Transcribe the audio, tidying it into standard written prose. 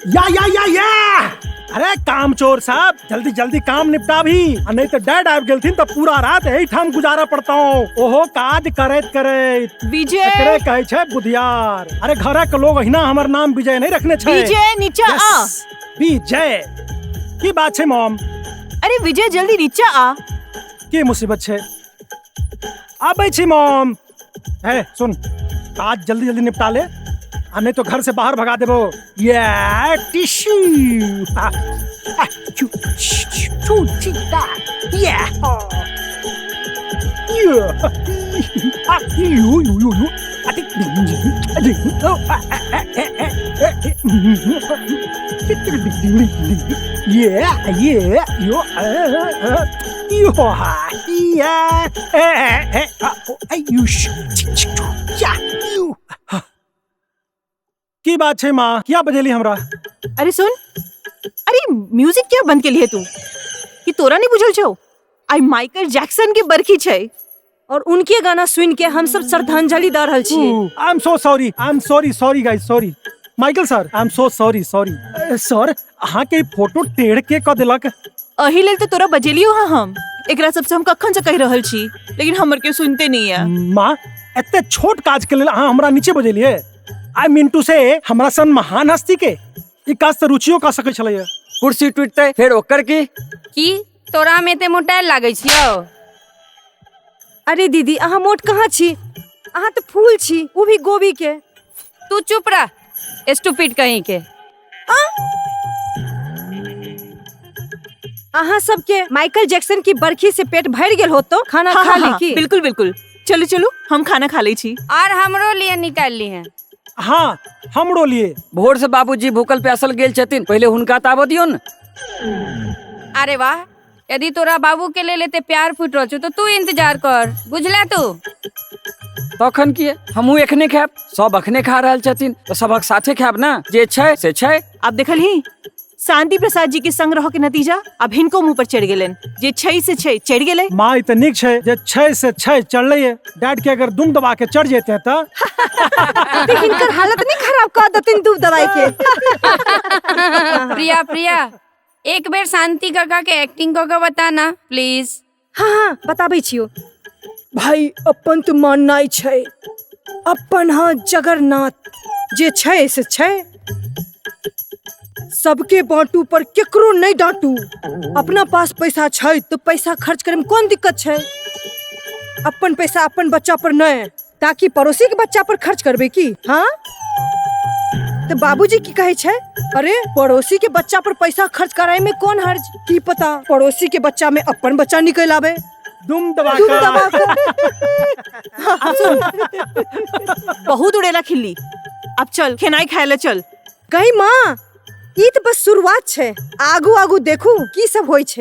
या या या या। अरे काम चोर साहब, जल्दी जल्दी काम निपटा भी, आ नहीं तो डैड आबि गेलथिन तऽ पूरा रात एहिठाम गुजारा पड़तौ। ओहो काज करैत करैत। विजय, एकरे कहै छै बुधियार। अरे घरक लोग अहिना हमर नाम विजय नहीं रखने छै। विजय नीचा आ। Yes, विजय। की बात छै मॉम? अरे विजय जल्दी नीचा आ। की मुसीबत छै? आबै छी मॉम। हे सुन, काज जल्दी जल्दी निपटा ले, आ नहीं तो घर से बाहर भगा देबो। ये टिश्यू। आ, आ, चू, चू, चू, ची, ता, ये, हा। ये, आ, you, you, you, you. आ, T, D, D, D, O, आ, आ, आ, A, A, A, A, T, T, D, D, D, D. ये, ये, यो, आ, आ, यो, हा, ये, ए, ए, ए, आ, ओ, ए, यू, श, ची, ची, चू, या, यू। की बात छै माँ, किया बजेली हमरा? अरे सुन, अरे म्यूजिक क्या बंद के लिए तू? कि तोरा नहीं बुझल छौ आई माइकल जैक्सन के बरखी छै और उनके गाना सुन के हम सब श्रद्धांजलि द रहल छियै। I am so sorry, I am sorry, sorry guys, sorry. Michael sir, I am so sorry, sorry. Sir, अहाँ के फोटो टेढ़ के क देलक। एही लेल तो तोरा बजेलियो हँ हम। एकरा सबसे हम कखन से कहि रहल छी, लेकिन हमर के सुनते नहीं है। माँ, एते छोट काज के लेल अहाँ हमरा नीचे बजेलियै? I mean to से हमरा सन महान हस्ती के ई काज तऽ रुचियो कऽ सकै छलैया। कुर्सी टूटतै फेर ओकर की? की तोरा में एते मोटायल लागै छियौ? अरे दीदी, अहाँ मोट कहाँ छी? अहाँ तऽ फूल छी, उ भी गोभी के। तू चुप रह, स्टूपिड कहीं के। आ? अहाँ सबके माइकल जैक्सन की बरखी से पेट भरि गेल होतो, खाना हाँ, खा हाँ, ली हाँ, की? बिल्कुल बिल्कुल, चलू चलू हम खाना खा लै छी। और हमरो लिए निकाल ली हैं। हाँ, हमरो लिए। भोर से बाबूजी भूखल प्यासल गेल छथिन, पहिले हुनका ताबऽ दियौ ने। अरे वाह, यदि तोरा बाबू के लेल एते प्यार फूट रहल छौ तो तू इंतजार कर, बुझला तू? तखन की, हमहूँ एखने खायब, सब अखने खा रहल छथिन तऽ सबक साथे खायब ने, जे छै से छै। आब देखलही शांति प्रसाद जी के संग रह के नतीजा अब हिनको मुंह पर चढ़ गेलन, जे छै से छै चढ़ गेलै। माँ, ई तऽ नीक छै जे छै से छै चढ़लै है, डैड के अगर दुम दबा के चढ़ जेते तऽ तऽ हिनकर हालत नहीं खराब कर देथिन दुम दबाई के। प्रिया, प्रिया एक बेर शांति काका के एक्टिंग कऽ के बताना प्लीज। हाँ हाँ बताबै छियौ। भाई अपन तऽ माननाइ छै, अपन हाँ जगन्नाथ, जे छै से छै, सबके बांटू पर केकरो नहीं डांटू। अपना पास पैसा छै तो पैसा खर्च करे में कोन दिक्कत छै? अपन पैसा अपन बच्चा पर नहीं, ताकि पड़ोसी के बच्चा पर खर्च करबे की? हाँ तो बाबूजी की कहै छै, अरे पड़ोसी के बच्चा पर पैसा खर्च कराए में कोन हर्ज? की पता पड़ोसी के बच्चा में अपन बच्चा निकल आवे। दुम दबा दुम का। दबा का। अब सुन, बहुत उड़ेला खिल्ली, अब चल खेनाई खाए ले चल। गई माँ, ई तो बस शुरुआत छै, आगू आगू देखू की सब होई छै।